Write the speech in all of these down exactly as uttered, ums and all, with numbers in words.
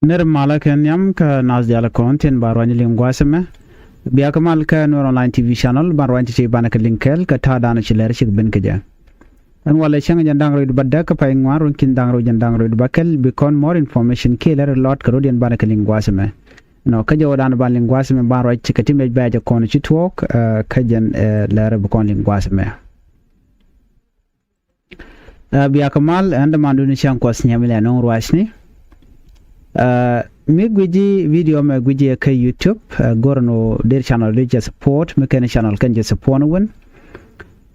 Nir malä kɛ nhiam kä nath diaal kɔn tin ba ruany liŋ gua̱a̱th ɛmɛ. Bia kɛ mal kä Nuer Online T V channel, ban ruany ti ti banɛ kɛ liŋ kɛɛl kɛ ta̱a̱ danɔ ci lɛr cik ben kɛ jɛ. Ɛn walɛ cäŋ jɛn da̱ŋ rɛw ba däk kä pay ŋuan, ruɔ̱n ki̱n da̱ŋ rɛw jɛn da̱ŋ rɛw ba kɛl, bi kɔn more information kiɛ lɛr lɔt kɛ rɔ̱diɛn banɛ kɛ liŋ gua̱a̱th ɛmɛ. Nɔ kä jɛ wä dan ban liŋ gua̱a̱th ɛmɛ ban ruac kɛ ti mec bɛ̈ɛ̈c ɛ kɔn ci tuɔɔk, kä jɛn lɛr bi kɔn liŋ gua̱a̱th ɛmɛ. Ɛ, bia kɛ mal, ɛn dämandun cäŋ kuɔth nhiam ilɛ nɔŋ ruacni. Ɛ, mi guici video mɛ guici ɛ kä YouTube, ɛ, go̱r ni wä der channel di jɛ support, mi kɛn channel kɛn jɛ support ni wän.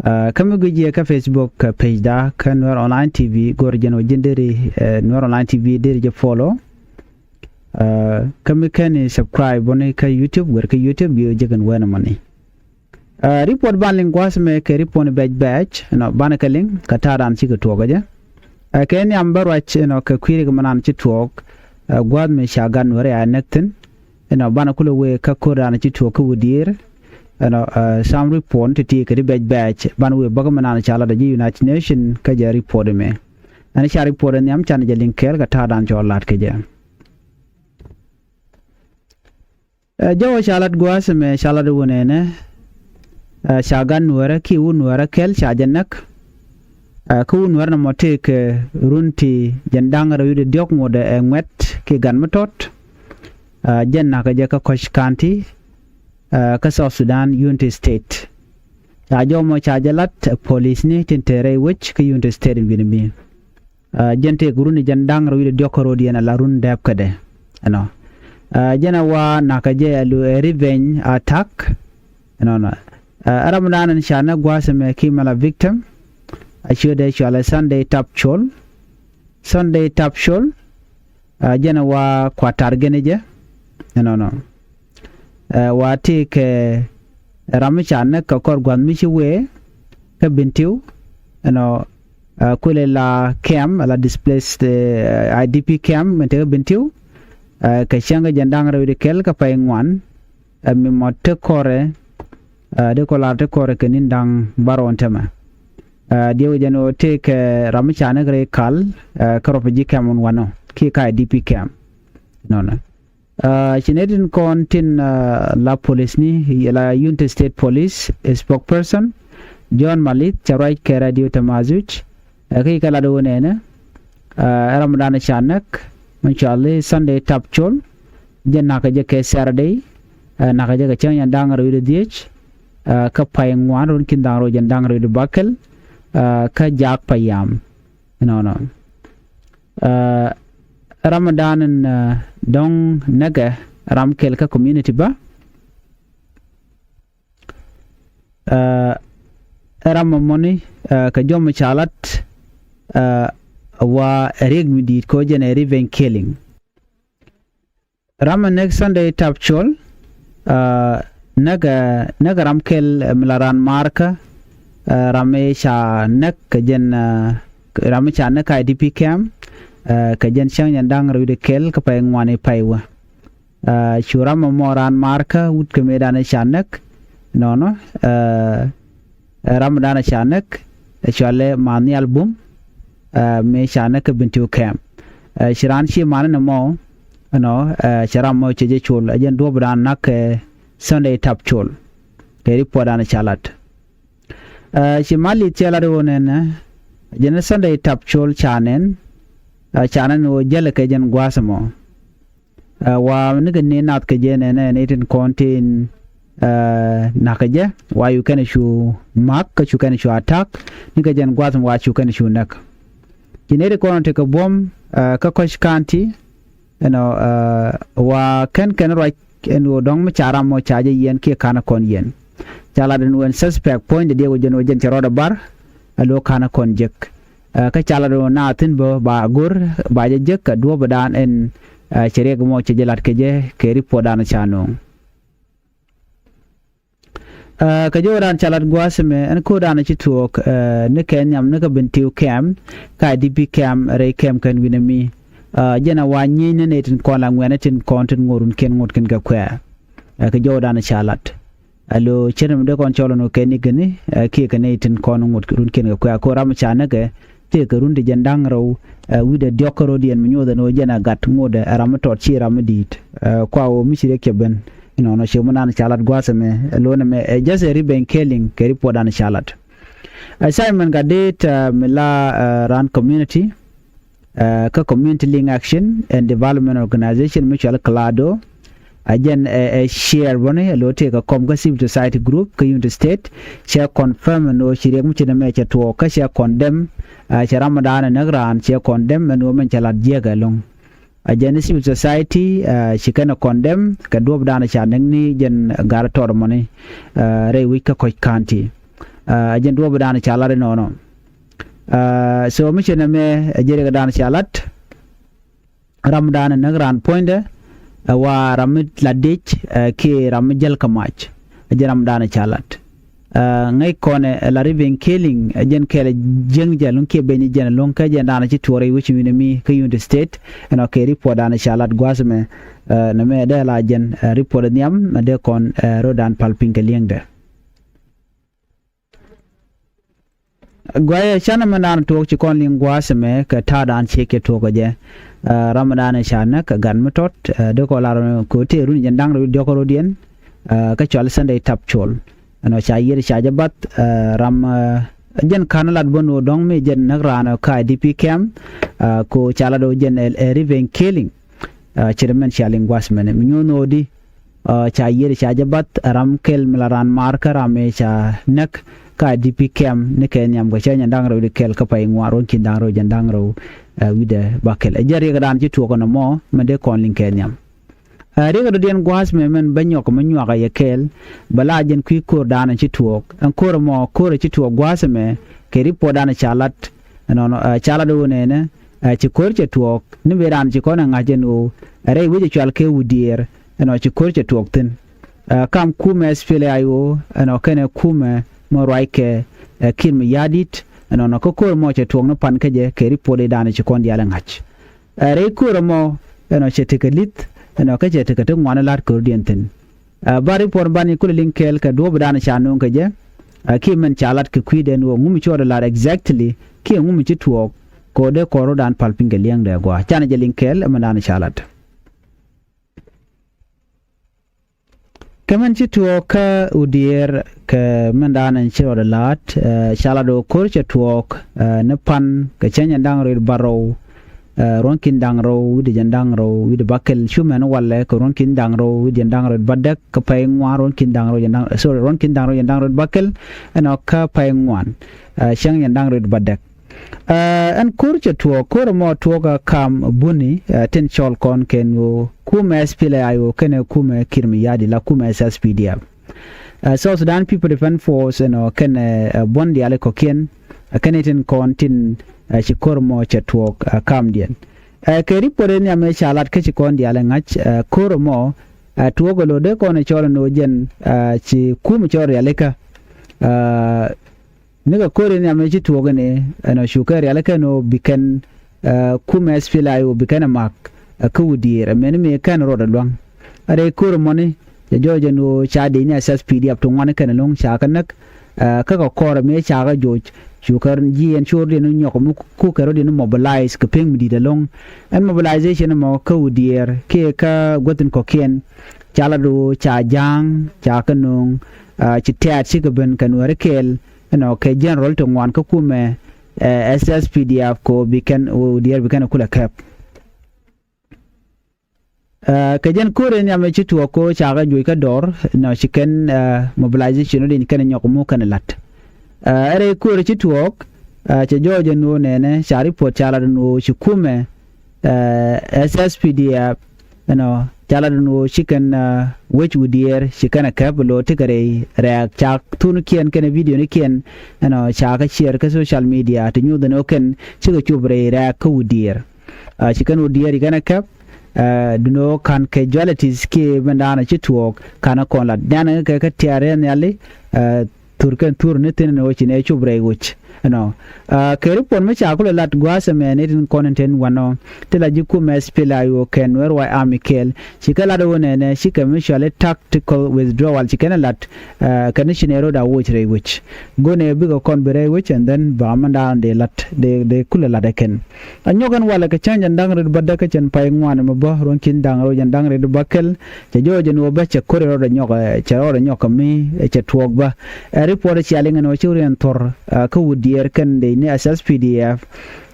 Ɛ, kä mi guici ɛ kä Facebook, ɛ, page da kä Nuer Online T V, go̱r jɛn wä jɛn deri, ɛ, Nuer Online T V deri jɛ follow. Ɛ, kä mi kɛn subscribe buni kä YouTube, wer kä YouTube, bi wä jɛ kɛn wä ni mani. Ɛ, report ban liŋ gua̱a̱th mɛ kɛ report ni bɛc bɛc, you know, banɛ kɛ liŋ kɛ ta̱a̱ dan cikɛ tuɔɔk kä jɛ. Ɛ, kɛ nhiam bä ruac, you know, kɛ kui̱ rik mi nan ci tuɔɔk, ɛ, gua̱a̱th mi ca gat Nuɛri a näk thi̱n, you know, banɛ kulɛ wee kä ko̱r dan ci tuɔɔk kä wä diëër, you know, ɛ, some report ti ti kɛ ti bɛc bɛc, banɛ wee bäkä mi nan ca lat ɛ ji̱ United Nation kä jɛ report mɛ. Ɛn ca report nhiam canɛ jɛ liŋ kɛɛl kɛ ta̱a̱ dan cɔ lat kɛ jɛ. Ɛ, jɔwä ca lat gua̱a̱th ɛmɛ ca lat wun ɛnɛ, ɛ, ca gat Nuɛrä kiɛ wun Nuɛrä kɛl ca jɛ näk. Ɛ, kä wun Nuɛrä nɔmɔ tëëkɛ run ti jɛn da̱ŋ rɛw wi̱cdɛ diɔ̱k ŋotdɛ ɛ ŋuɛ̈t kiɛ gat mi tɔt. Ɛ, jɛn nakä jɛ kä Koch County, ɛ, kä South Sudan, Unity State. Ca jɔw mɔ ca jɛ lat, ɛ, polisni tin te rɛy wec kä Unity State in wi̱ni mi. Ɛ, jɛn tëëk run jɛn da̱ŋ rɛw wi̱cdɛ diɔ̱k kä rɔ̱diɛn ala run dɛɛp kädɛ. Ɛnɔ. Ɛ, jɛn ɛ wa nakä jɛ ɛ lu ɛ revenge attack. Ɛnɔnɔ. Ɛ, ɛ ram dan ɛn ca näk gua̱a̱th ɛmɛ ki mɛ la victim. A ciötdɛ cɔalɛ Sunday Tap Col. Sunday Tap Col. Ɛ, jɛn ɛ wa kua̱tar gɛn jɛ. Ɛnɔnɔ. Ɛ, wa ti kɛ ram mi ca näk kɛ kɔr gua̱th mi ci wee kä Bentiu, you know, ɛ, kulɛ la camp, la displaced, ɛ, I D P camp mi te kä Bentiu, ɛ, kɛ cäŋ kä jɛn da̱ŋ rɛw di kɛl kä pay ŋuan, ɛ, mi mɔ te kɔrɛ, ɛ, di kɔ lar te kɔrɛ kɛ ni̱n da̱ŋ bärɔw ɛn tämɛ. Ɛ, diɛw jɛn ɣöö tëëkɛ ram mi ca näk rɛy kal, ɛ, kä refugee camp wun wanɔ kiɛ kä I D P camp. Nɔnɔ. Ɛ, ci nɛy tin kɔn tin, ɛ, la polisni, la Unity State Police spokesperson, John Malith, cɛ ruac kɛ Radio Tamazuj, ɛ, kä ci kɛ lat wä nɛnɛ, ɛ, ram dan ca näk, mi cɔali Sunday Tap Col, jɛ nakä jɛ kɛ Saturday, ɛ, nakä jɛ kɛ cäŋ jɛn da̱ŋ rɛw wi̱cdɛ dhiec, ɛ, kä pay ŋuan run ki̱n da̱ŋ rɛw jɛn da̱ŋ rɛw wi̱cdɛ bäkɛl, ɛ, kä Jaak Payam. Nɔnɔ. Ɛ, ram dan in, ɛ, dɔ̱ŋ näkɛ ram kɛl kä community bä. Ɛ, ram mɔni, ɛ, kɛ jɔm ca lat, ɛ, wa riek mi di̱i̱t kɛ ɣöö jɛn ɛ revenge killing. Ram ɛ näk Sunday Tap Col, ɛ, näk, ɛ, näk ram kɛl, ɛ, mi la raan maarkä, ɛ, ram ëë ca näk kɛ jɛn, ɛ, ram ëë ca näk kä I D P camp, ɛ, kɛ jɛn cäŋ jɛn da̱ŋ rɛw wi̱cdɛ kɛl kä pay ŋuan i̱ pay wä. Ɛ, cu ram ɛmɔ raan maarkä wut kɛ mëëdan ëë ca näk, nɔnɔ, ɛ, ɛ, ram dan ɛ ca näk, ɛ, cɔalɛ Ma̱a̱ Nhial Bum, ɛ, mëë ca näk kä Bentiu camp. Ɛ, ci raan ci man ni mɔ, ɛnɔ, ɛ, cɛ ram mɔ cɛ jɛ Col, ɛ jɛn duɔ̱ɔ̱p dan näk kɛ Sunday Tap Col. Kɛ report dan ɛ ca lat. Ɛ, ci Malith cɛ lat ɣöö nɛnɛ, jɛn Sunday Tap Col ca nɛn, ɛ, ca nɛn ɣöö jälɛ kɛ jɛn gua̱a̱th ɛmɔ. Ɛ, wa nikɛ ni nath kɛ jɛ nɛnɛ ni tin kɔn tin, ɛ, nakä jɛ, wa cu kɛn cu mak, kä cu kɛn cu attack, nikɛ jɛn gua̱th wa cu kɛn cu näk. Ci nɛy ti kɔn tekɛ buɔ̱m, ɛ, kä Koch County, you know, ɛ, wa kɛn kɛn ruac ɛn ɣöö dɔ̱ŋ mi ca ram mɔ ca jɛ yiɛn kiɛ ka̱n kɔn yiɛn. Ca lat ɛn ɣöö ɛn suspect puɔ̱nydɛ diɛw jɛn ɣöö jɛn cɛ rɔɔdɛ bar, ɛ lo̱ ka̱n kɔn jek. Ɛ, kä ca lat ɣöö naath thi̱n bä ba go̱r ba jɛ jek kɛ duɔ̱ɔ̱p dan ɛn, ɛ, cɛ riɛk mɔ cɛ jɛ lat kɛ jɛ kɛ report dan ca nööŋ. Ɛ, kɛ jɔw dan ca lat gua̱a̱th ɛmɛ ɛn ko̱r dan ci tuɔɔk, ɛ, ni kɛ nhiam ni kɛ Bentiu camp, kä I D P camp, rɛy camp kɛn wi̱nɛ mi. Ɛ, jɛn a wa nyieny ni nɛy tin kɔn la ŋuɛ̈ni tin kɔn tin ŋot runkiɛn ŋot kɛn kɛ kuɛ̈ɛ̈. Ɛ, kɛ jɔw dan ca lat. Alo cɛn mi dee kɔn cɔl ɛn ɣöö kɛ ni geni, ɛ, kiɛ kɛ nɛy tin kɔn ŋot runkiɛn kɛ kuɛ̈ɛ̈. Ko̱r ram ca näkɛ, tëëkɛ run ti jiɛn da̱ŋ rɛw wi̱cdɛ diɔ̱k kärɔ̱diɛn mi nyuɔthɛ ni ɣöö jɛn ɛ gat ŋotdɛ ɛ ram mi tɔt ci ram mi di̱i̱t. Kua ɣöö mi ci riɛk cɛ ben inɔnɔ ciɛ mi naan ca lat gua̱a̱th ɛmɛ ɛ lo̱n ɛmɛ ɛ just ɛ ri ben kɛɛliŋ kɛ ri puɔ̱dan ca lat. Assignment ka deet mi la raan community kä Community Link Action and Development Organization mi cɔal CLADO. A jɛn ɛ share bäni ɛ lo̱ tëëkɛ kɔm kä civil society group kä Unity State cɛ confirm ɛn ɣöö ci riɛk mi ci nɛmɛ cɛ tuɔɔk kä cɛ condemn. Cɛ ram mi daanɛ näk raan cɛ condemn ɛn ɣöö mɛn cɛ la̱t jiäk ɛlɔ̱ŋ. A jɛn civil society ci kɛn ɛ condemn kɛ duɔ̱ɔ̱pdan ca näk ni jɛn gat tɔɔt ɛmɔni rɛy wi̱c kä Koch County. A jɛn duɔ̱ɔ̱pdan ca la̱t inɔnɔ. So mi ci nɛmɛ ɛ jɛn riɛkdan ca la̱t. Ramdan näk raan puɔ̱nydɛ ɛ wa ram mi lat diec kiɛ ram mi jäl kä mac. Ɛ jɛn ramdan ca lat. Ŋäc kɔnɛ ɛ la ri ben kɛɛliŋ ɛ jɛn kɛɛl ɛ jiäŋ jɛ luŋ kiɛ ben jɛn luŋ kä jɛn dan ci tuɔɔr rɛy wi̱c wi̱nɛ mi kä Unity State. Ɛnɔ kɛ ri puɔ̱dan ca lat gua̱a̱th ɛmɛ. Nɛmɛ dee la jɛn ri puɔ̱t nhiam mɛ dee kɔn ɛ ro̱dan pal piny kɛ li̱eŋdɛ. Guayɛ canɛ mɛn dan tuɔɔk ci kɔn liŋ gua̱a̱th ɛmɛ kɛ ta̱a̱dan ciek cɛ tuɔɔk kɛ jɛ. Ram mɛn dan ca näk kɛ gat mi tɔt dee kɔ lar kɛ tëë run jɛn da̱ŋ rɛw diɔ̱k kärɔ̱diɛn. Kä cɔal Sunday Tap Col ɛnɔ ca yiër ca jɛ bath ram jɛn ka̱n lat bä no̱o̱ dɔ̱ŋ mi jɛn näk raan kä I D P camp. Ko ca lat ɣöö jɛn ɛ ri ben kɛɛliŋ. Ci ri mɛn cia liŋ gua̱a̱th mɛnɛ mi nyuɔ̱n ɣöödi ca yiër ca jɛ bath ram kɛl mi la raan maar kä ram ëë ca näk kä I D P camp ni kɛ nhiam kɛ cä nyɛn da̱ŋ rɛw di kɛl kä pay ŋuan ruɔ̱n ki̱n da̱ŋ rɛw jɛn da̱ŋ rɛw wi̱cdɛ ba kɛl ɛ jɛ riɛkdan ci tuɔɔk ɛn ɛmɔ mɛn dee kɔn liŋ kɛ nhiam. Riɛk rɔ̱diɛn gua̱a̱th mɛ mɛn bä nyɔk mi nyuak a yɛ kɛɛl bä la jɛn kui̱ ko̱r da̱a̱n ci tuɔɔk ɛn ko̱r ɛmɔ ko̱r ci tuɔɔk gua̱a̱th mɛ kɛ ri puɔ̱dan ca lat. Ɛnɔnɔ ca lat ɣöö nɛnɛ ci ko̱r cɛ tuɔɔk ni ben raan ci kɔn ɛ ŋa̱c ɛn ɣöö ɛ rɛy wec ɛ cual kɛ Wudiɛɛr. Ɛnɔ ci ko̱r cɛ tuɔɔk thi̱n. Kam kumɛ S P L A I O ɛnɔ kɛnɛ kumɛ mɔ ruac kɛ ɛ Kiir Mayardit. Ɛnɔnɔ kä ko̱r mɔ cɛ tuɔɔk ni pan kä jɛ kɛ ri puɔ̱dan ci kɔn diaal ɛ ŋa̱c. Ɛ rɛy ko̱r ɛmɔ ɛnɔ cɛ tekɛ li̱th ɛnɔ kä cɛ tekɛ ti ŋuan la̱t ko̱rdiɛn thi̱n. Ɛ bä ri puɔ̱r ban i̱ kulɛ liŋ kɛɛl kɛ duɔ̱ɔ̱pdan ca no̱o̱ŋ kɛ jɛ. Ɛ kiɛ mɛn ca lat kɛ kui̱dɛn ɣöö ŋumi ci ɣɔt ɛ la̱t exactly kiɛ ŋumi ci tuɔɔk. Kɛ ɣöö dee kɔn ro̱dan pal piny kɛ liɛŋdɛ gua̱a̱ canɛ jɛ liŋ kɛɛl ɛmɛndan ca lat. Kɛ mɛn ci tuɔɔk kä Wudiɛɛr kɛ mɛn da̱a̱n ɛn ci rɔɔdɛ la̱a̱t. Ca lat ɣöö ko̱r cɛ tuɔɔk ni pan kɛ cäŋ ɛn da̱ŋ rɛw bärɔw. Ruɔ̱n ki̱n da̱ŋ rɛw wi̱cdɛ jɛn da̱ŋ rɛw wi̱cdɛ bäkɛl cu mɛn walɛ kɛ ruɔ̱n ki̱n da̱ŋ rɛw wi̱cdɛ jɛn da̱ŋ rɛw bädäk kä pay ŋuan ruɔ̱n ki̱n da̱ŋ rɛw jɛn da̱ŋ sorry ruɔ̱n ki̱n da̱ŋ rɛw jɛn da̱ŋ rɛw bäkɛl. Ɛnɔ kä pay ŋuan cäŋ jɛn da̱ŋ rɛw bädäk. Ɛn ko̱r cɛ tuɔɔk ko̱r ɛmɔ tuɔɔk ɛ kam buni tin cɔl kɔn kɛn ɣöö kumɛ S P L A I O kɛnɛ kumɛ Kiir Mayardit la kumɛ S S P D F. South Sudan People Defense Force ɛnɔ kɛnɛ buɔ̱n diaal kɔ̱kiɛn kɛnɛ tin kɔn tin ci ko̱r ɛmɔ cɛ tuɔɔk kamdiɛn. Kɛ ri puɔ̱t in yamɛ ca lat kä ci kɔn diaal ɛ ŋa̱c ko̱r ɛmɔ tuɔɔk ɛ lo̱ dee kɔn ɛ cɔl ɛn ɣöö jɛn ci kum cɔl rialikä. Nikɛ ko̱r in yamɛ ci tuɔɔk ɛn ɛ ɛnɔ cukɛ rialikä ɛn ɣöö bi kɛn kumɛ S P L A I O bi kɛn ɛ ma̱k kä Wudiɛɛr ɛmɛn mi kɛn rɔɔdɛ lua̱ŋ. Ɛ rɛy ko̱r ɛmɔni cɛ jɔɔc ɛn ɣöö ca dec ni S S P D F ti ŋuan kɛn ɛlɔ̱ŋ ca kɛ näk. Kä kɛ kɔr ɛmɛ ca kɛ joc cukɛ jiɛɛn cor diɛn nyɔk mi kukɛ rɔ̱diɛn mobilize kɛ pek mi di̱i̱t ɛlɔ̱ŋ. Ɛn mobilization ɛmɔ kä Wudiɛɛr kiɛ kä guäthin kɔ̱kiɛn ca lat ɣöö ca ja̱a̱ŋ ca kɛ nööŋ. Ci tɛ̈t cikɛ ben kɛ nuääri kɛɛl ɛnɔ kɛ general ti ŋuan kä kumɛ S S P D F ko bi kɛn Wudiɛɛr bi kɛn kulɛ kɛp. Kɛ jɛn ko̱r in yamɛ ci tuɔɔk ko ca kɛ juɔc kä dɔr nɔ ci kɛn mobilization wä din kɛn nyɔk mu kɛn la̱t. Ɛ rɛy ko̱r ci tuɔɔk cɛ jɔɔc ɛn ɣöö nɛnɛ ca report ca lat ɛn ɣöö ci kumɛ S S P D F ɛnɔ ca lat ɛn ɣöö ci kɛn wec Wudiɛɛr ci kɛn ɛ kɛp lo̱ tekɛ rɛy rɛɛk ca thun kiɛn kɛn video ni kiɛn ɛnɔ ca kɛ share kä social media ti nyuuth ɛn ɣöö kɛn cikɛ cop rɛy rɛɛk kä Wudiɛɛr. Ci kɛn Wudiɛɛr ci kɛn ɛ kɛp. Duno ka̱n casualties kiɛ mɛn da̱a̱n ci tuɔɔk ka̱n kɔn lat nhian kɛ kä tiaar rɛn nhiali. Thur kɛn thur ni thin ni wä ci nɛ cop rɛy wec. Ɛnɔ kɛ ripot mi ca kulɛ lat gua̱a̱th ɛmɛ ni tin kɔn in ten wanɔ ti la ji̱ kumɛ S P L A I O kɛ Nuɛr White Army kɛɛl. Cikɛ lat ɣöö nɛnɛ cikɛ mi cɔal i̱ tactical withdrawal cikɛn ɛ lat. Kɛn i̱ ci nɛ rot a woc rɛy wec go̱nɛ bikɛ kɔn bi rɛy wec and then ba mɛn da̱a̱n dee lat dee kulɛ lat ɛ kɛn. A nyɔk ɛn walɛ kɛ cäŋ jɛn da̱ŋ rit bädäk kä cɛn pay ŋuan ɛmɛ bä ruɔ̱n ki̱n da̱ŋ rot jɛn da̱ŋ rit bäkɛl. Cɛ jɔɔc ɛn ɣöö bä cɛ ko̱r rɔɔdɛ nyɔk cɛ rɔɔdɛ nyɔk kɛ mi cɛ tuɔɔk bä. Ɛ ripot ɛ cia liŋ ɛn ɣöö ci riɛn thor kä wut diɛɛr kɛn dee ni S S P D F.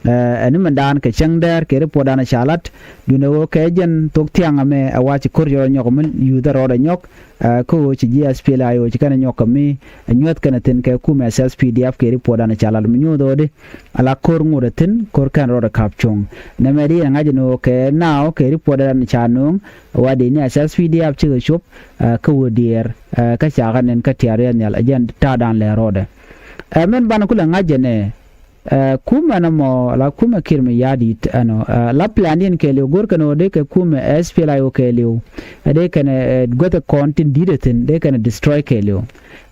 Ɛn ni mɛn daan kɛ cäŋ dɛɛr kɛ ripot daan ɛ ca lat duundɛ ɣöö kɛ jɛn thok thiaŋ ɛmɛ ɛ wa ci ko̱r cɛ rɔɔdɛ nyɔk mi yuuth ɛ rɔɔdɛ nyɔk. Kä ɣöö ci ji̱ S P L A I O ci kɛn ɛ nyɔk kɛ mi ɛ nyuäth kɛn ɛ thi̱n kɛ kumɛ S S P D F kɛ ripot daan ɛ ca lat mi nyuuth ɣöö di ala ko̱r ŋot ɛ thi̱n ko̱r kɛn rɔɔdɛ ka̱p cuɔ̱ŋ. Nɛmɛ di yɛn ŋa̱c ɛn ɣöö kɛ naaw kɛ ripot daan ɛ ca nööŋ. Wa di ni a S S P D F cikɛ cop kä wä diɛɛr kä cakɛ nɛn kä tiaar yɛ nhial ɛ jɛn ta̱a̱dan lɛ rɔɔdɛ. Ɛ mɛn banɛ kulɛ ŋa̱c jɛ nɛ kumɛ nɔmɔ la kumɛ Kiir Mayardit ɛnɔ la plan diɛn kɛɛliw go̱rkɛ nɔ dee kɛ kumɛ S P L A I O kɛɛliw. Ɛ dee kɛn guäth ɛ kɔn tin di̱t ɛ thi̱n dee kɛn destroy kɛɛliw.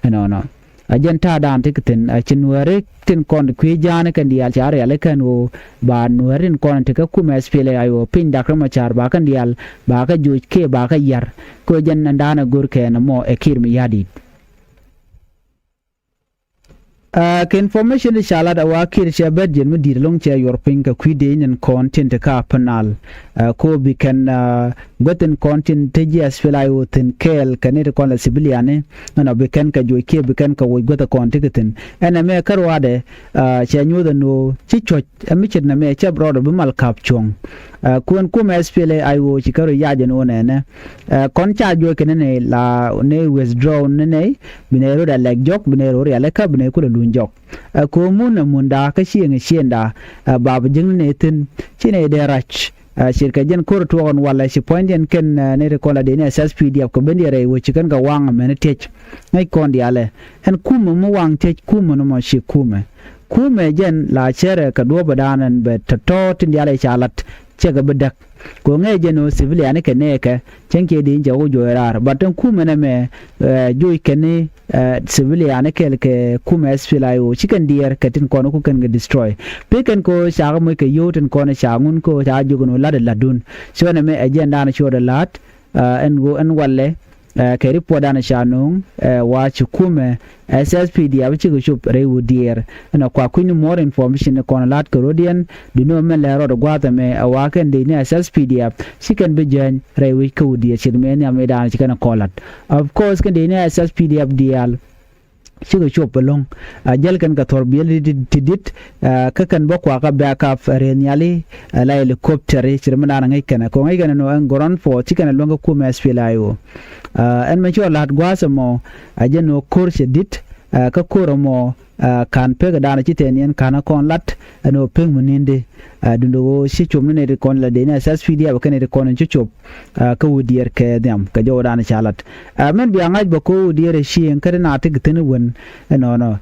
Ɛnɔnɔ a jɛn ta̱a̱dan ti kɛ thi̱n a ci nuääri tin kɔn kui̱ ja̱a̱ni kɛn diaal ca riali kɛn ɣöö ba nuääri tin kɔn ti kä kumɛ S P L A I O piny Dak Riɛk Macar ba kɛn diaal ba kɛ joc kiɛ ba kɛ yar. Kɛ ɣöö jɛn ɛn da̱a̱n ɛ go̱rkɛ nɔmɔ ɛ Kiir Mayardit. Kɛ information ti ca lat a wa Kiir cɛ bɛt jiɛn mi di̱i̱t ɛlɔ̱ŋ cɛ yuɔr piny kɛ kui̱ dee nyin kɔn tin ti ka Upper Nile. Ko bi kɛn guäthin kɔn tin te ji̱ S P L A I O thi̱n kɛɛl kɛ ni ti kɔn la civiliani. Ɛn ɔ bi kɛn kɛ juɔc kiɛ bi kɛn kɛ woc guäth kɔn ti kɛ thi̱n ɛn ɛmɛ kä ruaadɛ. Cɛ nyuuth ɛn ɣöö ci cuɔ̱c ɛ mi ce̱t nɛmɛ cɛ rɔɔdɛ bi mal ka̱p cuɔ̱ŋ. Kuën kumɛ S P L A I O ci kɛ rɔ yac ɛn ɣöö nɛnɛ kɔn ca juɔc kɛ ni nɛy la ni withdraw ni nɛy bi nɛy rot a lɛk jɔk bi nɛy rot rialikä bi nɛy kulɛ luny jɔk. Ɛ ko̱o̱m mun ɛ munda kä cieŋ ɛ ciënda. Ɛ bap ji̱ŋ ni nɛy thi̱n ci nɛy dee rac. Ɛ ce̱tkɛ jɛn ko̱r tuɔɔk ɛn walɛ ci puɔ̱nydiɛn kɛn ɛ nɛy ti kɔn la dee ni ɛ S S P D F kɛ ben diɛ rɛy wec ci kɛn kɛ waŋ ɛmɛn tiec. Ŋäc kɔn diaalɛ ɛn kumɛ mi waŋ tiec kumɛ ni mɔ ci kumɛ. Kumɛ jɛn la cärɛ kɛ duɔ̱ɔ̱pɛ daanɛn bɛ tɔ̱tɔ̱ tin diaalɛ ca lat. Cɛkɛ bi däk kɛ ŋɛɛ jɛn ɣöö civiliani kɛ nɛɛkɛ cäŋ kiɛ di̱i̱n cɛ wä juɔc raar bat tin kumɛ nɛmɛ. Joc kɛn ni civiliani kɛl kɛ kumɛ S P L A I O ci kɛn diɛɛr kɛ tin kɔn ku kɛn kɛ destroy. Pi kɛn kɛ ɣöö cakɛ moc kɛ yio̱w tin kɔn ca ŋun kɛ ɣöö ca jiök ɛn ɣöö la̱t ɛ la̱tdun. Cɛ ɣän ɛmɛ ɛ jɛn daanɛ ci ɣöö dɛ la̱t ɛn ɣöö ɛn walɛ. Kɛ ripot danɛ ca no̱o̱ŋ ɛ wa ci kumɛ S S P D F cikɛ cop rɛy wä diɛɛr. Ɛn ɛ kua kui̱ni more information ni kɔn la̱t kɛ rɔ̱diɛn. Duundɛ mɛ mɛn lɛ rɔɔdɛ gua̱a̱th ɛmɛ ɛ wa kɛn dee ni S S P D F ci kɛn bi jääny rɛy wec kä wä diɛɛr ce̱t mɛ nhiam mi danɛ ci kɛn ɛ kɔn la̱t. Of course kɛn dee ni S S P D F diaal. Cikɛ cop ɛlɔ̱ŋ a jäl kɛn kɛ thɔr biɛl ti di̱t. Kä kɛn bä kuakä backup rɛy nhiali. La helicopter ci ri mi naan ŋäc kɛn kɛ ŋäc kɛn nɔ ɛn ground force ci kɛn luäŋ kä kumɛ S P L A I O. Ɛn mɛ ci ɔ la̱t gua̱a̱th ɛmɔ a jɛ nɔ ko̱r cɛ di̱t. Kä ko̱r ɛmɔ kan pek ɛ daanɔ ci tɛn yɛn ka̱n ɛ kɔn lat ɛn ɔ pek mi ni̱n di. Duundɛ ɣöö ci com ni nɛy ti kɔn la dee ni S S P D F kɛn nɛy ti kɔn in ci cop. Kä wä diɛɛr kɛ nhiam kɛ jɔwdan ca lat. Mɛn bia ŋa̱c bä ko̱ wä diɛɛr ɛ cieŋ kä ti na ti kɛ thi̱n wän. Ɛnɔnɔ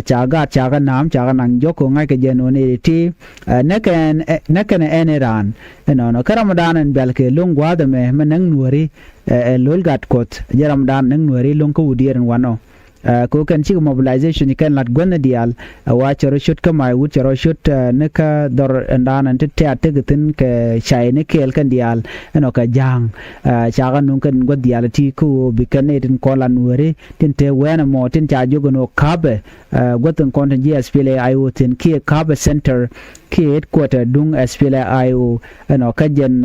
ca gaat ca kɛ na̱a̱m ca kɛ naŋ jɔk ko̱ ŋa̱c kɛ jɛ nɔn ɛ ti. Nɛ kɛn ɛ nɛ kɛn ɛ ɛn ɛ raan. Ɛnɔnɔ kä ramdan ɛn bɛl kɛ lo̱ŋ gua̱a̱th ɛmɛ mɛ näŋ nuääri. Ɛ lo̱l gat kuɔth jɛ ramdan näŋ nuääri lo̱ŋ kä wä diɛɛr in wanɔ. Ɛ kɛ ɣöö kɛn cikɛ mobilization kɛn la̱t guänh ni diaal. Ɛ wa cɛ rɔ cot kä mac wut cɛ rɔ cot ni kä dhɔr ɛn da̱a̱n ɛn ti tɛ̈t tekɛ thi̱n kɛ cay ni kɛɛl kɛn diaal. Ɛn ɔ kɛ ja̱a̱ŋ. Ɛ cakɛ nuŋ kɛn guäth diaal ti kä ɣöö bi kɛn ni tin kɔn la nuääri tin te wɛɛn ɛmɔ tin ca jiök ɛn ɣöö ka̱pɛ. Ɛ guäth in kɔn tin ji̱ S P L A I O thi̱n kiɛ ka̱pɛ center kiɛ headquarter duŋ S P L A I O. Ɛn ɔ kä jɛn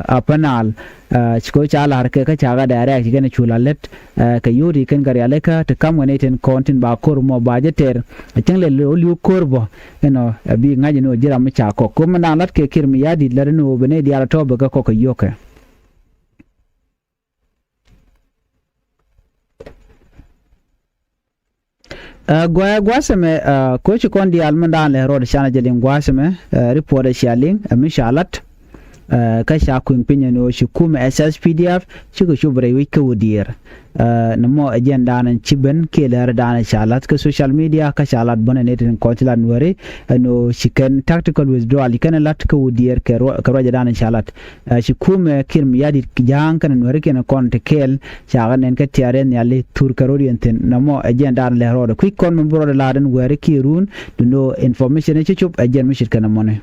Upper Nile. Ci kɛ ca la̱r kɛ kä ca kɛ direct ci kɛn cu la lät. Kɛ yio̱w ti kɛn kɛ rialikä ti ka̱m kɛ ni tin kɔn tin ba ko̱r mɔ ba jɛ tɛr. Cäŋ lɛ li̱w ko̱r bä. Ɛnɔ ɛ bi ŋa̱c ni ɣöö ji̱ ram mi ca kɔk ko̱r mi naan la̱t kɛ Kiir Mayardit la̱t ni ɣöö bi ni diaal tɔ̱ bɛ kɛ kɔk kɛ yio̱kɛ. Ɛ gua̱a̱ gua̱a̱th ɛmɛ ɛ koci kɔn diaal mi daan lɛ rɔɔd canɛ jɛ liŋ gua̱a̱th ɛmɛ ɛ ripot ɛ cia liŋ ɛ mi ca lat. Kä ca kui̱ŋ piny ɛn ɣöö ci kumɛ S S P D F cikɛ cop rɛy wec kä Udiɛɛr. Nɔmɔ ɛ jɛn daanɛ ci ben kiɛ lɛr daanɛ ca la̱th kä social media kä ca lat bä nɛ nɛy tin kɔn ci lat Nuääri ɛn ɣöö ci kɛn tactical withdrawal ci kɛn ɛ la̱t kä Udiɛɛr kɛ ruacɛ daanɛ ca lat. Ci kumɛ Kiir Mayardit ja̱a̱ŋ kɛnɛ Nuääri kiɛn kɔn ti kɛɛl ca kɛ nɛn kä tiaar ɛ nhiali thur kɛ rɔ̱diɛn thi̱n. Nɔmɔ ɛ jɛn daanɛ lɛr rɔɔdɛ kui̱c kɔn mi bi rɔɔdɛ la̱a̱t ɛn Nuääri kiɛ ruun duundɛ information ɛ ci cop ɛ jɛn mi ce̱tkɛ nɔmɔni.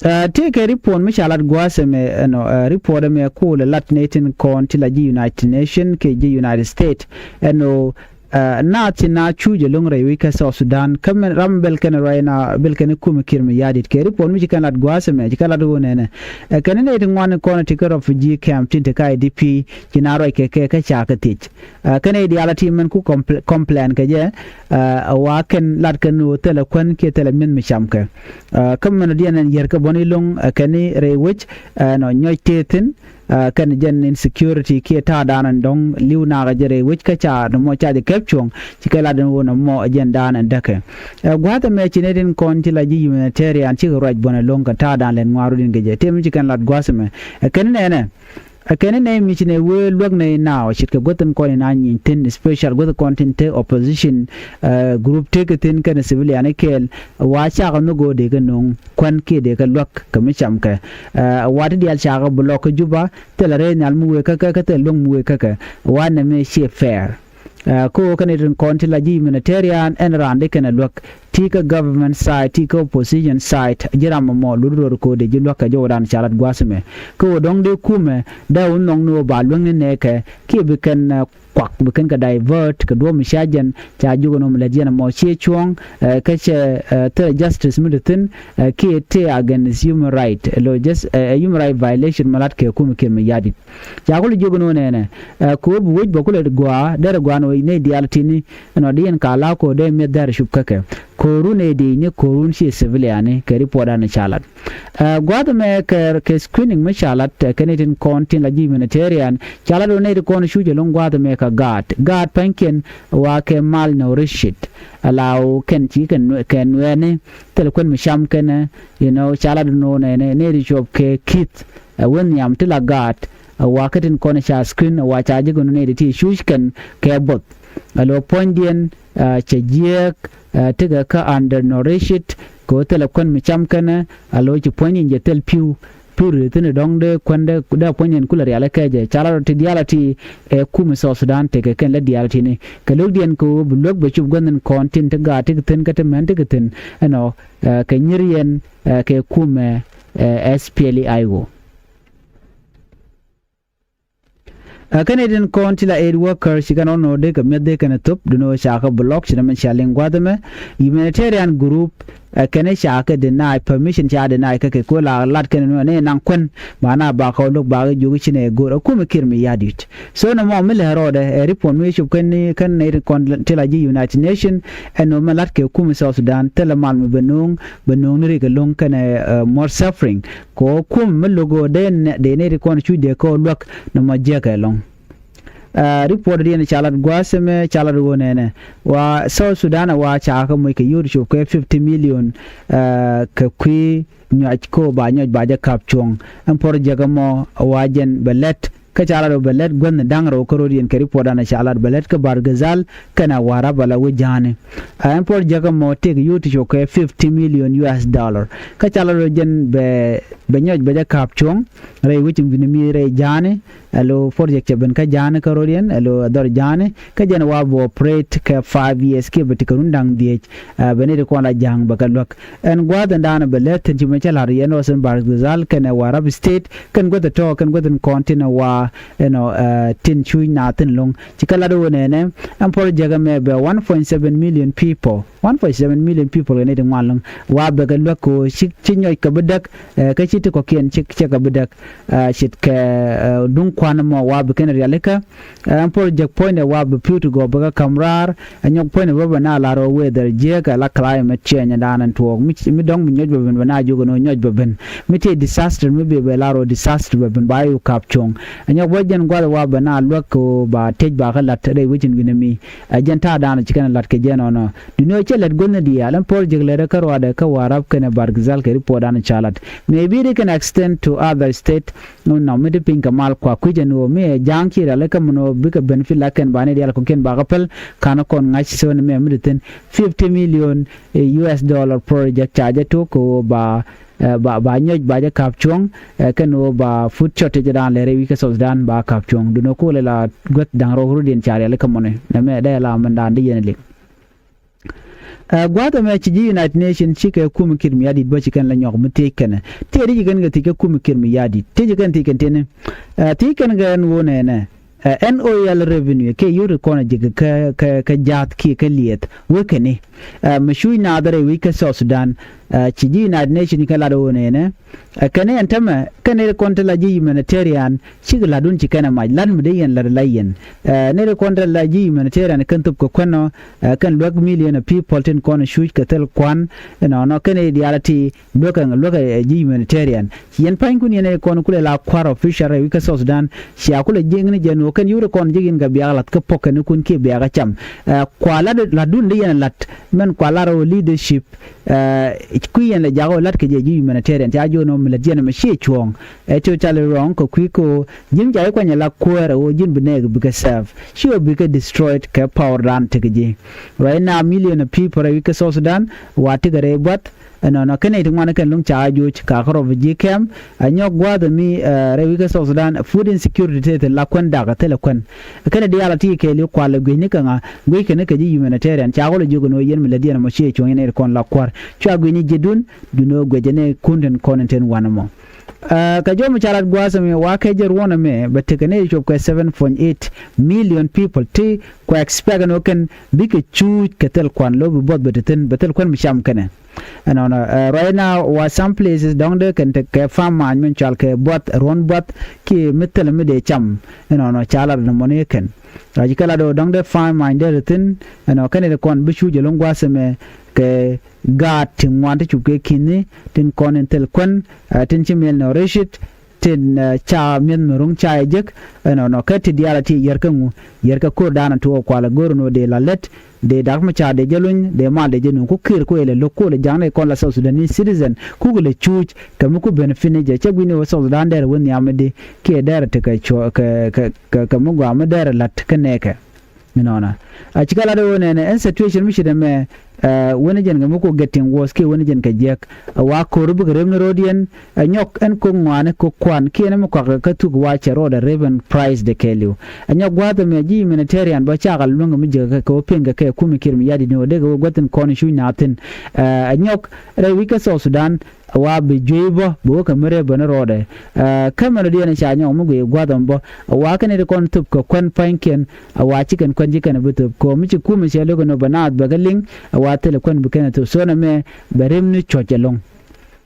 Tëëkɛ report mi ca lat gua̱a̱th ɛmɛ ɛnɔ report ɛmɛ kulɛ lat nɛy tin kɔn ti la ji̱ United Nation kɛ ji̱ United State ɛnɔ. Naath ci na cuuc ɛlɔ̱ŋ rɛy wec kä South Sudan kä min ram bɛl kɛn ruac na bɛl kɛn kumɛ Kiir Mayardit kɛ report mi ci kɛn lat gua̱a̱th ɛmɛ ci kɛn lat ɣöö nɛnɛ ɛ kɛn nɛy ti ŋuan kɔn ti kä refugee camp tin te kä I D P ci na ruac kɛ kɛ kä ca kɛ thiec. Kɛn nɛy diaal a ti mɛn ku complain kɛ jɛ. A wa kɛn lat kɛn ɣöö thilɛ kuän kiɛ thilɛ mi̱eth mi camkɛ. Kä mɛn diɛn ɛn yɛr kä bɔn ilo̱ŋ kɛn rɛy wec ɛnɔ nyɔc tëë thi̱n. Kɛn jɛn insecurity kiɛ ta̱a̱ daanɔ dɔ̱ŋ li̱w nakä jɛ rɛy wec kä ca nɔmɔ ca jɛ kɛp cuɔ̱ŋ ci kɛ lat ɛn ɣöö nɔmɔ jɛn daanɔ däkɛ. Gua̱a̱th ɛmɛ ci nɛy tin kɔn ci la ji̱ humanitarian cikɛ ruac bɔn ilo̱ŋ kɛ ta̱a̱ daanɔ lɛn ŋua̱a̱r rɔ̱diɛn kɛ jɛ tëë mi ci kɛn lat gua̱a̱th ɛmɛ. Kɛn nɛnɛ. Kɛn nɛy mi ci nɛ wee luäk nɛy naaw ce̱tkɛ guäth in kɔn in a nyieny thi̱n special guäth kɔn tin te opposition group tekɛ thi̱n kɛnɛ civilian ikɛɛl. Wa cakɛ nhök ɣöö dee kɛ no̱o̱ŋ kuän kiɛ dee kɛ luäk kɛ mi camkɛ. Wa ti diaal cakɛ bi lɔk kä Juba thilɛ rɛy nhial mi wee käkɛ kä thilɛ luäŋ mi wee käkɛ. Wa nɛmɛ ciɛ fair. Kä ɣöö kɛn itin kɔn ti la ji̱ humanitarian ɛn raan di kɛn ɛ luäk ti kä government side ti kä opposition side ji̱ ram ɛmɔ lut röör ko̱o̱di ji̱ luäk kɛ jɔwdan ca lat gua̱a̱th ɛmɛ. Kä ɣöö dɔ̱ŋ dee kumɛ dee wä nhɔk ni ɣöö ba luäŋni nɛɛkɛ kiɛ bi kɛn kuak bi kɛn kɛ divert kɛ duɔ̱ɔ̱p mi ca jɛn ca jukɛ nɔmɔ lät yɛn ɛmɔ ciɛ cuɔ̱ɔ̱ŋ. Kä cɛ thilɛ justice mi ti thi̱n kiɛ tëë against human right lo just human right violation mi lat kɛ kumɛ kiɛ mi yadit. Ca kulɛ jiök ni wä nɛnɛ kɛ ɣöö bi wec bä kulɛ gɔaa derɛ gɔaa ni wec nɛy diaal tini ɛnɔ di yɛn ka la ko̱o̱r dee mi̱eth dɛr cup kä kɛ ko̱o̱run nɛy di ni ko̱o̱run ci civiliani kɛ report ani ca lat. Gua̱th ɛmɛ kɛ kɛ screening mi ca lat kɛ ni tin kɔn tin la ji̱ humanitarian ca lat wä nɛy ti kɔn cuc ɛlɔ̱ŋ gua̱th ɛmɛ kɛ gaat gaat pa̱nykiɛn wa kɛ malnourished. Ala wä kɛn ci kɛ nuɛɛni thil kuɛn mi cam kɛnɛ you know ca lat wä nɛnɛ nɛy ti cuɔp kɛ ki̱th. Ɛ wä nhiam ti la gaat ɛ wa kä tin kɔn ca screen ɛ wa ca ji̱ gɔn nɛy ti ti cuc kɛn kɛ both. Ɛ lo̱ puɔ̱nydiɛn cɛ jiääk. Tikɛ kä under nourished kɛ wä thilɛ kuän mi cam kɛnɛ ɛ lo̱ ci puɔ̱nydiɛn jɛ thil pi̱w pi̱w ri thi̱n dɔ̱ŋ dee kuän dee puɔ̱nydiɛn kulɛ rial kɛ jɛ ca la rɔ ti diaal a ti. Ɛ kum South Sudan tekɛ kɛn lɛ diaal tini kɛ lo̱kdiɛn kɛ wä bi luäk bɛ cup guänh in kɔn tin ti gaat ti kɛ thi̱n kä ti mɛn ti kɛ thi̱n ɛnɔ kɛ nyir yɛn kɛ kumɛ. S P L A I O. Ɛ kɛn itin kɔn ti la aid worker ci kɛn ɔn nɔ dee kɛ mi̱eth dee kɛn ɛ thop dun ɣöö ca kɛ block ci nɛmɛ ca liŋ gua̱th ɛmɛ. Humanitarian group ɛ kɛn ca kɛ deny permission ca deny kä kɛ kuɛ la lat kɛn nɔ ni naŋ kuɛn. Mana ba kɛ wä lo̱k ba kɛ jiök ci nɛ go̱r ɛ kumɛ Kiir Mayardit. So nɔmɔ mi lɛ rɔɔdɛ ɛ report mi cop kɛn ni kɛn ni kɔn ti la ji̱ United Nation. Ɛn nɔ mɛ lat kɛ kumɛ South Sudan thilɛ mal mi bɛ no̱o̱ŋ bɛ no̱o̱ŋ ni rik ɛlɔ̱ŋ kɛnɛ more suffering. Kɛ ɣöö kum mi lo̱k ɣöö dee nɛ dee nɛy ti kɔn cuc dee kä ɣöö luäk nɔmɔ jiäk ɛlɔ̱ŋ. Report diɛn ca lat gua̱a̱th ɛmɛ ca lat ɣöö nɛnɛ wa South Sudan ɛ wa ca kä moc kɛ yio̱o̱t cop kɛ fifty million. Kɛ kui̱ nyuac kä ɣöö ba nyuac ba jɛ ka̱p cuɔ̱ŋ. Ɛn puɔ̱r jiäk ɛmɔ ɛ wa jɛn bɛ lɛt kä ca lat ɣöö bɛ lɛt guänh da̱ŋ rɛw kä ro̱diɛn kɛ report danɛ ca lat bɛ lät kä Bahr el Ghazal kɛnɛ Warap ala wec ja̱a̱ni. Ɛn puɔ̱r jäkä mɔ tëëk yio̱w ti cukɛ fifty million U S dollar kä ca lat ɣöö jɛn bɛ bɛ nyɔc bɛ jɛ ka̱a̱p cuɔ̱ŋ rɛy wec in wi̱ni mi rɛy ja̱a̱ni. Ɛ lo̱ puɔ̱r jɛ cɛ ben kä ja̱a̱ni kä ro̱diɛn ɛ lo̱ ɛ dhɔr ja̱a̱ni kä jɛn wa bɛ operate kɛ five years kiɛ bɛ ti kɛ run da̱ŋ dhieec. Bɛ ni ti kɔn la ja̱a̱ŋ bɛ kɛ luäk. Ɛn gua̱a̱th ɛn da̱a̱n bɛ lät thi̱n ci mɛ cä la̱r yɛn ɣöö thi̱n Bahr el Ghazal kɛnɛ Warap State kɛn guäth ɛ tɔ̱ kɛn guäth in kɔn tin ɛ wa ɛnɔ tin cuuc na thi̱n lo̱ŋ. Ci kɛ lat ɣöö nɛnɛ ɛn puɔ̱r jäkä mɛ bɛ one point seven million people, one point seven million people kɛ ni ti ŋuan lo̱ŋ. Wa bɛ kɛ luäk kɛ ɣöö ci ci nyɔc kɛ bi däk kä ci ti kɔ̱kiɛn ci cɛ kɛ bi däk. Ce̱tkɛ duŋ kua̱n ɛmɔ wa bi kɛn rialikä. Ɛn puɔ̱r jek puɔ̱nydɛ wa bi pi̱w ti gɔɔ bɛ kɛ ka̱m raar. Ɛ nyɔk puɔ̱nydɛ bä bɛ na lar ɣöö weather jiääk ɛ la climate change ɛn da̱a̱n ɛn tuɔɔk mi dɔ̱ŋ bi nyɔc bɛ ben bɛ na jiök ɛn ɣöö nyɔc bɛ ben. Mi tëë disaster mi bi bɛ lar ɣöö disaster bɛ ben ba i̱ ka̱p cuɔ̱ŋ. Nyɔk bä jɛn gua̱th wa bɛ na luäk kɛ ɣöö ba tëc ba kä la̱t rɛy wecin wi̱nɛ mi. Ɛ jɛn ta̱a̱ da̱a̱n ci kɛn la̱t kɛ jɛn ɔnɔ. Duundɛ ɣöö cɛ lät guäthni diaal ɛn puɔl jiäk lät kä ruaadɛ kä Warap kɛnɛ Bahr el Ghazal kɛ report da̱a̱n ca la̱t. Mëë bi ri kɛn extend to other state. Nɔ mi ti piny kɛ mal kua kui̱c ɛn ɣöö mi ɛ ja̱a̱ŋ ci rialikä min ɣöö bikɛ benefit la kɛn ba ni diaal kɔ̱kiɛn ba kä päl. Ka̱n kɔn ŋa̱c thööni mɛ mi ti thi̱n fifty million, eh, U S dollar project ca jɛ tok kɛ ɣöö ba, eh, ba, ba nyɔc ba jɛ ka̱p cuɔ̱ŋ, eh, kɛn ɣöö ba food shortage dan lɛ rɛy wi̱c kä South Sudan ba ka̱p cuɔ̱ŋ. Duundɛ ɣöö kulɛ la guäth da̱ŋ rɔɔk rut in ca rialikä mɔni. Nɛmɛ dee la min dan di yɛn lik. Ɛ gua̱a̱th ɛmɛ ci ji̱ United Nations cikɛ kum Kiir Mayardit bä ci kɛn la nyɔk mi thiec kɛnɛ. Thiec di ci kɛn kɛ thiec kɛ kum Kiir Mayardit. Thiec ci kɛn thiec kɛn tiɛni. Ɛ thiec kɛn kɛ ɛn ɣöö nɛnɛ. Ɛ N O L revenue kɛ yio̱w ti kɔn ji̱ kɛ, kɛ, kɛ ja̱a̱th kiɛ kɛ liɛth. Wekɛni. Ɛ mi cuc naath rɛy wi̱c kä South Sudan. Ɛ ci ji̱ United Nations kɛ lat ɣöö nɛnɛ. Ɛ kɛn ɛn tämɛ kɛn ɛ kɔn ti la ji̱ humanitarian cikɛ la̱tdun ci kɛn ɛ mac la̱t mi dee yɛn la̱t la yɛn. Ɛ nɛy ti kɔn ti la ji̱ humanitarian kɛn thop kɛ kuɛn ɔ. Ɛ kɛn luäk million of people tin kɔn cuc kɛ thil kuan. Ɛnɔnɔ kɛn ɛ diaal ti luäk ɛ luäk ɛ ji̱ humanitarian. Ci yɛn pa̱nykun yɛn ɛ kɔn kulɛ la kua̱r official rɛy wi̱c kä South Sudan. Cia kulɛ ji̱ ŋini jɛ nuɔɔk kɛn yio̱w ti kɔn ji̱ in kɛ biakä la̱th kä pɔk kɛn ikun kiɛ biakä cam. Ɛ kua la̱t la̱tdun dee yɛn la̱t mɛn kua lar ɔ leadership. Ɛ kui̱ yɛn lɛ jakä lat kɛ jɛ ji̱ humanitarian ca ji̱ ɣän ɔ mi lät yɛn ɛmɛ ciɛ cuɔ̱ɔ̱ŋ. Ɛ totally wrong kɛ kui̱ kɛ ɣöö ji̱n ca ji̱ kuany ɛ la kuäär ɛ ɣöö ji̱n bi nɛɛk bikɛ serve ci ɣöö bikɛ destroyed kɛ power dan tekɛ ji̱. Right now million of people rɛy wi̱c kä South Sudan wa tekɛ rɛy buath. Ɛnɔnɔ kɛn nɛy ti ŋuan kɛn luŋ ca joc kakä rɔp ji̱ kɛm. Ɛ nyɔk gua̱a̱th ɛmi ɛ rɛy wi̱c kä South Sudan food insecurity te thi̱n la kuän dak ɛ thilɛ kuän. Kɛn ɛ diaal ɛ ti kɛɛliw kual ɛ gui̱cni kɛ ŋa gui̱c kɛn kɛ ji̱ humanitarian ca ɣɔl ɛ jiök ɛn ɣöö yɛn mi lätdiɛn ɛmɔ ciɛ cuɔ̱ŋ yɛn ɛ ti kɔn la kua̱r cua gui̱cni ji̱dun. Duundɛ ɣöö guic ɛn ɛ kun tin kɔn ɛn tin wanɛ mɔ. Ɛ kɛ jɔm ca lat gua̱a̱th ɛmɛ wa kɛ jɛ ruɔ̱n ɛmɛ bɛ tekɛ nɛy cuɔp kɛ seven point eight million people ti kua expect ɛn ɣöö kɛn bikɛ cuuc kɛ thil kuan lo̱ bi buɔth bɛ ti thi̱n bɛ thil kuan mi cam kɛnɛ. Ɛnɔnɔ ɛ right now wa some places dɔ̱ŋ dee kɛn tekɛ farm ma̱a̱ny min cual kɛ buath ruɔ̱n buath kiɛ mi thilɛ mi dee cam. Ɛnɔnɔ ca lat ɛn mɔni kɛn. Ɛ ci kɛ lat ɣöö dɔ̱ŋ dee farm ma̱a̱ny dee ri thi̱n. Ɛnɔ kɛn ri kɔn bi cuc ɛlɔ̱ŋ gua̱a̱th ɛmɛ kɛ gaat ti ŋuan ti cup kɛ ki̱ni tin kɔn in thil kuän. Ɛ tin ci miɛl nɔ ricit tin ca mi̱eth mi ruŋ ca jek. Ɛnɔnɔ kɛ ti diaal a ti yɛr kä ŋu yɛr kä ko̱r daanɔ ti wä kual a go̱r nɔ dee la lät dee dak mi ca dee jɛ luny dee mal dee jɛ nuŋ ku ki̱r ku ilɛ lo̱k ku ilɛ jaŋ ni kɔn la South Sudanese citizen ku ilɛ cuuc kɛ mi ku benefit ni jɛ cɛ gui̱ni wä South Sudan dɛr wä nhiam mi di kiɛ dɛr ti kɛ cuɔ kɛ kɛ kɛ mi gɔaa mi dɛr la̱t kä nɛɛkɛ. Inɔnɔ a cikɛ lat ɣöö nɛnɛ ɛn situation mi ci dämɛ. Ɛ wen jɛn kɛ mi ku getting worse kiɛ wen jɛn kɛ jiäk. Ɛ wa ko̱r bikɛ rep ni ro̱diɛn. Ɛ nyɔk ɛn ko̱k ŋɔaani ko̱k kuan kiɛ ni mi kɔakɛ kä thuk wa cɛ ro̱dɛ rep ɛn price de kɛɛliw. Ɛ nyɔk gua̱a̱th ɛmɛ ji̱ humanitarian bä cakɛ luäŋ kɛ mi jiäk kɛ kɛ wä piɛŋ kɛ kɛ kumi kiɛt mi ya̱di̱t ni wä dee kɛ wä gua̱thin kɔn cuc naath thi̱n. Ɛ nyɔk rɛy wi̱c kä South Sudan. Wa bi juey bä bi wä kɛ mi rep bä ni rɔɔdɛ. Kä mɛn rɔ diɛn ca nyɔk mi guiy gua̱th ɛmɔ bä. Wa kɛn iti kɔn thop kɛ kuɛn pa̱nykiɛn. Wa ci kɛn kuɛn ci kɛn bi thop kɛ mi ci kumɛ cɛ lo̱k ɛn ɔ bɛ naath bɛ kɛ liŋ. Wa thilɛ kuɛn bi kɛn thop so nɛ mɛ bɛ rep ni cuɔ̱c ɛlɔ̱ŋ.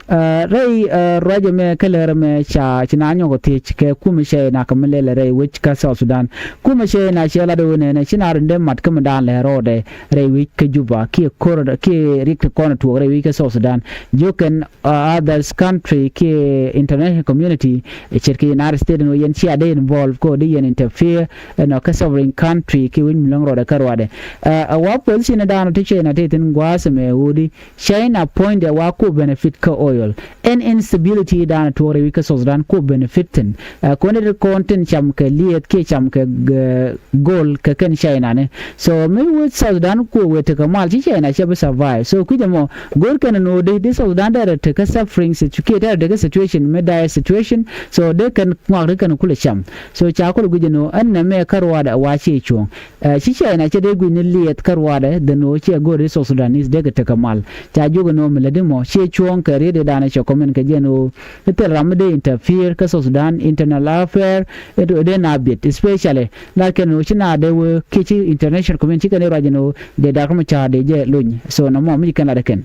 Rɛy ruacɛ mɛ kä lɛr ɛmɛ ca ci na nyɔk thiec kɛ kumɛ cɛ na kɛ mi lɛl rɛy wec kä South Sudan. Kumɛ cɛ na cɛ lat ɣöö nɛnɛ ci na rindɛ mat kä mi daan lɛ rɔɔdɛ rɛy wec kä Juba kiɛ kor kiɛ rik ti kɔn tuɔɔk rɛy wec kä South Sudan. Jiök kɛn others country kiɛ international community. Ce̱tkɛ United States ɛn ɣöö yɛn cia dee involve kɛ ɣöö dee yɛn interfere ɛnɔ kä sovereign country kiɛ wec mi lo̱ŋ rɔɔdɛ kä ruacdɛ. Ɛ wa position ɛ daan ɔ ti China ti thi̱n gua̱a̱th ɛmɛ ɣöödi China puɔ̱nydɛ wa ku benefit kä oil. Ɛn instability daan ɔ tuɔɔk rɛy wec kä South Sudan ku benefit thi̱n. Ɛ kɔn ɛ ti kɔn tin cam kɛ liɛth kiɛ cam kɛ gold kɛ kɛn China ni. So mi wec South Sudan kuɛ wëë tekɛ mal ci China cɛ bi survive. So kui̱c ɛmɔ go̱r kɛn ɛn ɣöö dee dee South Sudan derɛ tekɛ suffering kiɛ derɛ tekɛ situation mi dire situation. So dee kɛn ŋuak ri kɛn kulɛ cam. So ca kulɛ guic ɛn ɣöö ɛn nɛmɛ kä ruacdɛ wa ciɛ cuɔ̱ɔ̱ŋ. Ɛ ci China cɛ dee guic ni liɛth kä ruacdɛ dhen ɣöö ciɛ go̱r dee South Sudanese dee kɛ tekɛ mal. Ca jiök ɛn ɣöö mi lätdi mɔ ciɛ cuɔ̱ɔ̱ŋ kɛ riet dee danɛ cɛ kɔmɛn kɛ jɛn ɣöö i̱ thil ram mi dee interfere kä South Sudan internal affair. Dee na biɛt especially lat kɛn ɣöö ci na dee wee kiɛ ci international community ci kɛn i̱ ruac ɛn ɣöö dee dak mi ca dee jɛ lony. So nɔmɔ mi ci kɛn lat ɛ kɛn.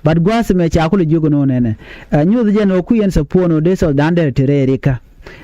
But gua̱a̱th ɛmɛ ca kulɛ jiök ɛn ɣöö nɛnɛ. Ɛ nyuɔth jɛn ɣöö ku yɛn support ɣöö dee South Sudan derɛ te rɛy rikä.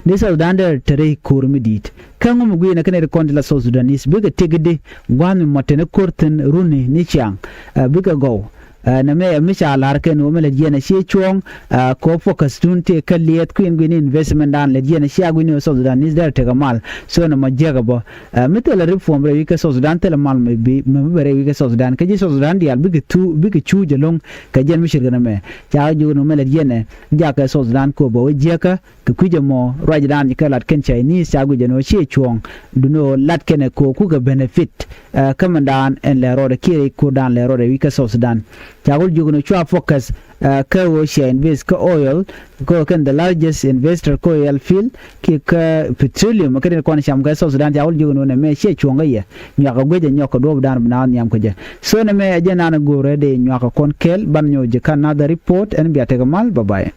Dee South Sudan derɛ te rɛy ko̱r mi di̱i̱t. Kä ŋu mi gui̱i̱n ɛ kɛn ɛ ti kɔn ti la South Sudanese bikɛ tëkdi. Gua̱a̱th mi mɔt teni ko̱r thi̱n runi ni ciaŋ. Ɛ bikɛ gɔw. Ɛ nɛmɛ ɛ mi ca la̱r kɛn ɣöö mi lät yɛn ɛ ciɛ cuɔ̱ɔ̱ŋ, ɛ kɛ ɣöö focus tun tëë kä liɛth kui̱n gui̱ni investment dan lät yɛn ɛ cia gui̱ni ɣöö South Sudan ni dɛr tekɛ mal. So nɛmɔ jiäkä bä. Ɛ mi thilɛ reform rɛy wi̱c kä South Sudan, thilɛ mal mi bi mi bɛ rɛy wi̱c kä South Sudan, kä ji̱ South Sudan diaal bikɛ thu bikɛ cu jɛ lo̱ŋ. Kɛ jɛn mi ce̱tkɛ nɛmɛ ca jiök ni mi lät yɛn ɛ jakä South Sudan kɛ ɣöö bɛ wä jiäkä kɛ kui̱c ɛmɔ ruacdan ci kɛ lat kɛn Chinese ca guic ɛn ɣöö ciɛ cuɔ̱ɔ̱ŋ. Duni ɣöö lat kɛn ɛ kɛ ɣöö kukɛ benefit ɛ kä mindan ɛn lɛ rɔɔdɛ kiɛ rɛy ko̱rdan lɛ rɔɔdɛ wi̱c kä South Sudan. Ca wul jiök ni cua focus ɛ kä ɣöö cia invest kä oil, kä ɣöö kɛn the largest investor kä oil field kiɛ kä petroleum kä tin kɔn cam kä South Sudan. Ca wul jiök ni ɣöö nɛmɛ ciɛ cuɔ̱ɔ̱ŋ kä yɛ nyuakä guic ɛ nyɔk kɛ duɔ̱ɔ̱pdan bi naath nhiam kä jɛ. So nɛmɛ ɛ jɛ nan ɛ go̱o̱rɛ dee nyuakä kɔn kɛl ban nyɔk ji̱ kä another report. Ɛn bia tekɛ mal, bye bye.